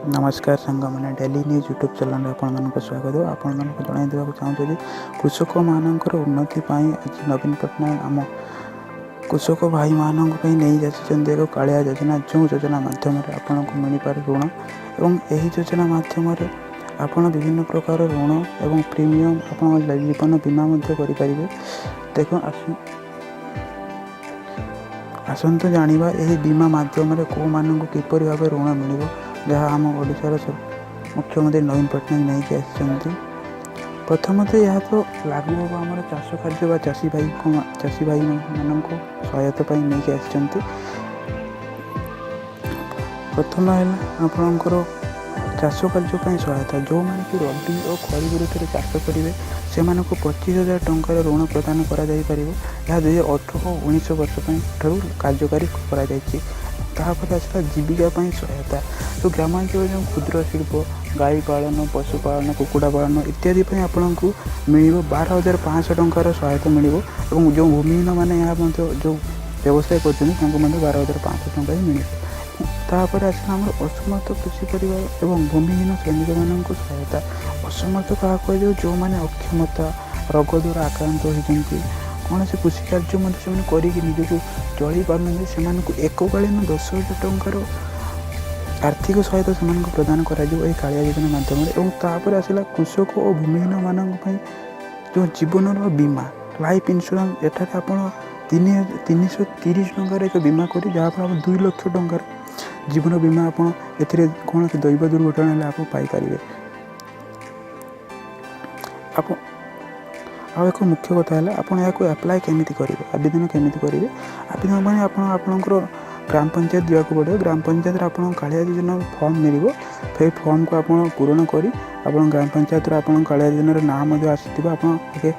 ନମସ୍କାର ସାଙ୍ଗମାନେ, daily news YouTube ଚ୍ୟାନେଲ୍ରେ ଆପଣମାନଙ୍କୁ ସ୍ୱାଗତ। ଆପଣମାନଙ୍କୁ ଜଣାଇ ଦେବାକୁ ଚାହୁଁଛୁ ଯେ କୃଷକମାନଙ୍କର ଉନ୍ନତି ପାଇଁ ଆଜି ନବୀନ ପଟ୍ଟନାୟକ ଆମ କୃଷକ ଭାଇମାନଙ୍କ ପାଇଁ ନେଇ ଆସିଛନ୍ତି ଏକ କାଳିଆ ଯୋଜନା, ଯେଉଁ ଯୋଜନା ମାଧ୍ୟମରେ ଆପଣଙ୍କୁ ମିଳିପାରେ ଋଣ। ଏବଂ ଏହି ଯୋଜନା ମାଧ୍ୟମରେ ଆପଣ ବିଭିନ୍ନ ପ୍ରକାର ଋଣ ଏବଂ ପ୍ରିମିୟମ୍, ଆପଣଙ୍କ ଜୀବନ ବୀମା ମଧ୍ୟ କରିପାରିବେ। ଦେଖ, ଆସନ୍ତୁ ଜାଣିବା ଏହି ବୀମା ମାଧ୍ୟମରେ କେଉଁମାନଙ୍କୁ କିପରି ଭାବେ ଋଣ ମିଳିବ, ଯାହା ଆମ ଓଡ଼ିଶାର ମୁଖ୍ୟମନ୍ତ୍ରୀ ନବୀନ ପଟ୍ଟନାୟକ ନେଇକି ଆସିଛନ୍ତି। ପ୍ରଥମତଃ ଏହା ତ ଲାଗୁ ହେବ ଆମର ଚାଷ କାର୍ଯ୍ୟ ବା ଚାଷୀ ଭାଇମାନଙ୍କୁ ସହାୟତା ପାଇଁ ନେଇକି ଆସିଛନ୍ତି। ପ୍ରଥମ ହେଲା ଆପଣଙ୍କର ଚାଷ କାର୍ଯ୍ୟ ପାଇଁ ସହାୟତା। ଯେଉଁମାନେ କି ରବି ଓ ଖରିଫ ଋତୁରେ ଚାଷ କରିବେ, ସେମାନଙ୍କୁ 25,000 ଟଙ୍କାର ଋଣ ପ୍ରଦାନ କରାଯାଇପାରିବ। ଏହା 2018 ଓ 19 ବର୍ଷ ପାଇଁ ଠାରୁ କାର୍ଯ୍ୟକାରୀ କରାଯାଇଛି। ତାପରେ ଆସିଲା ଜୀବିକା ପାଇଁ ସହାୟତା। ଯେଉଁ ଗ୍ରାମାଞ୍ଚଳରେ ଯେଉଁ କ୍ଷୁଦ୍ର ଶିଳ୍ପ, ଗାଈ ପାଳନ, ପଶୁପାଳନ, କୁକୁଡ଼ା ପାଳନ ଇତ୍ୟାଦି ପାଇଁ ଆପଣଙ୍କୁ ମିଳିବ 12,500 ଟଙ୍କାର ସହାୟତା ମିଳିବ। ଏବଂ ଯେଉଁ ଭୂମିହୀନ ମାନେ ଏହା ମଧ୍ୟ ଯେଉଁ ବ୍ୟବସାୟ କରୁଛନ୍ତି, ତାଙ୍କୁ ମଧ୍ୟ 12,500 ଟଙ୍କା ହିଁ ମିଳିବ। ତାପରେ ଆସିଲା ଆମର ଅସମର୍ଥ କୃଷି ପରିବାର ଏବଂ ଭୂମିହୀନ ଶ୍ରମିକମାନଙ୍କୁ ସହାୟତା। ଅସମର୍ଥ କାହାକୁ କୁହାଯାଏ? ଯେଉଁମାନେ ଅକ୍ଷମତା ରୋଗ ଦ୍ୱାରା ଆକ୍ରାନ୍ତ ହୋଇଛନ୍ତି, କୌଣସି କୃଷି କାର୍ଯ୍ୟ ମଧ୍ୟ ସେମାନେ କରିକି ନିଜକୁ ଚଳେଇ ପାରୁନାହାନ୍ତି, ସେମାନଙ୍କୁ ଏକକାଳୀନ 10,000 ଟଙ୍କାର ଆର୍ଥିକ ସହାୟତା ସେମାନଙ୍କୁ ପ୍ରଦାନ କରାଯିବ ଏହି କାଳିଆ ଯୋଜନା ମାଧ୍ୟମରେ। ଏବଂ ତାପରେ ଆସିଲା କୃଷକ ଓ ଭୂମିହୀନମାନଙ୍କ ପାଇଁ ଯେଉଁ ଜୀବନର ବୀମା, ଲାଇଫ୍ ଇନ୍ସୁରାନ୍ସ। ଏଠାରେ ଆପଣ 330 ଟଙ୍କାର ଏକ ବୀମା କରି, ଯାହାଫଳରେ ଆପଣ 2 ଲକ୍ଷ ଟଙ୍କାର ଜୀବନ ବୀମା ଆପଣ ଏଥିରେ କୌଣସି ଦୈବ ଦୁର୍ଘଟଣା ହେଲେ ଆପଣ ପାଇପାରିବେ। ଆପଣ ଆଉ ଏକ ମୁଖ୍ୟ କଥା ହେଲା, ଆପଣ ଏହାକୁ ଆପ୍ଲାଏ କେମିତି କରିବେ, ଆବେଦନ କେମିତି କରିବେ? ଆବେଦନ ପାଇଁ ଆପଣ ଆପଣଙ୍କର ଗ୍ରାମ ପଞ୍ଚାୟତ ଯିବାକୁ ପଡ଼ିବ। ଗ୍ରାମ ପଞ୍ଚାୟତରେ ଆପଣଙ୍କ କାଳିଆ ଯୋଜନା ଫର୍ମ ମିଳିବ। ସେଇ ଫର୍ମକୁ ଆପଣ ପୂରଣ କରି ଆପଣ ଗ୍ରାମ ପଞ୍ଚାୟତରେ ଆପଣଙ୍କ କାଳିଆ ଯୋଜନାର ନାଁ ମଧ୍ୟ ଆସିଥିବ, ଆପଣ ଟିକେ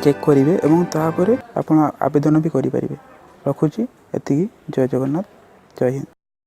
ଚେକ୍ କରିବେ ଏବଂ ତାପରେ ଆପଣ ଆବେଦନ ବି କରିପାରିବେ। ରଖୁଛି ଏତିକି। ଜୟ ଜଗନ୍ନାଥ, ଜୟ ହିନ୍ଦ।